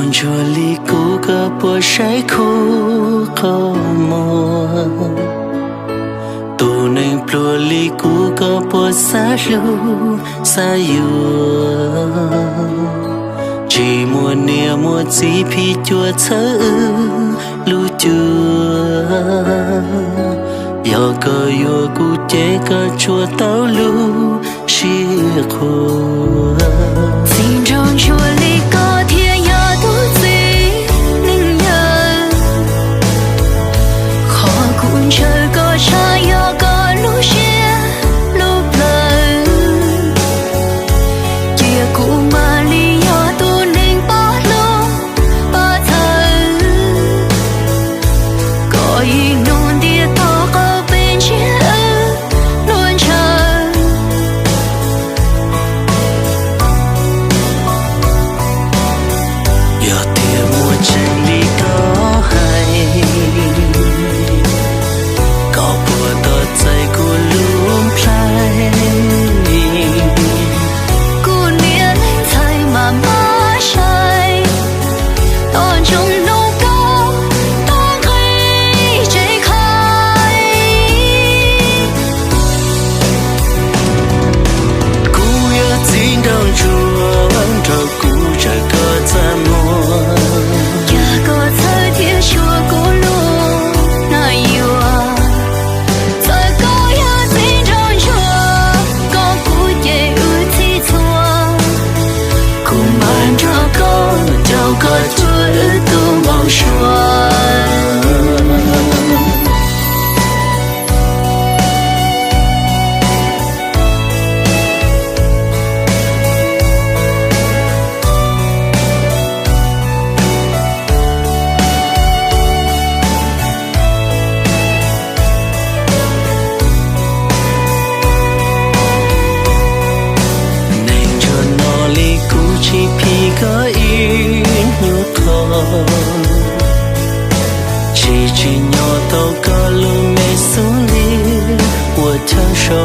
Ntsuag li kuv koj puas saib khuv qhov muag? Tus neeg pluag li kuv koj puas xav hlub xav yuav? Tsis muaj niam muaj txiv phim cuam txhawb wb lub cuab. Yog koj yuav kuv ces koj tsuas tau lub siab qhuas. Txiv nraug ntsuag li koj thiaj yog tus txiv neej yawg. Qhov kuv ntshaw koj tshaj yog koj lub siab lub plawv. Cia kuv mam li yog tus neeg pab hlub pab txhawb. Koj ib hnub ntiaj teb qhov peb ntsiab wb luag ntshaw. Yog tias muaj tseeb li koj hais, koj puas tos txais kuv lub nplhaib? Kuv niam leej ntxhais mas mab sai, tos ntsoov hnub koj tuaj nqis tsev khaib. Kuv yog txiv nraug ntsuag, nrog kuv tsaws koj txaj muag. Cas koj txhawj thiab xyuas kuv lub nais yuav? Txawm koj yog txiv nraug ntsuag, koj kuv ces wb txhij txhua. Kuv mam nrog koj caum koj cuag wb tus npau suav. Neeg ntsug no li kuv tsis phim koj ib nyuag qho, tsis tsim nyog tau koj lub me xub ntiag ua chaw so.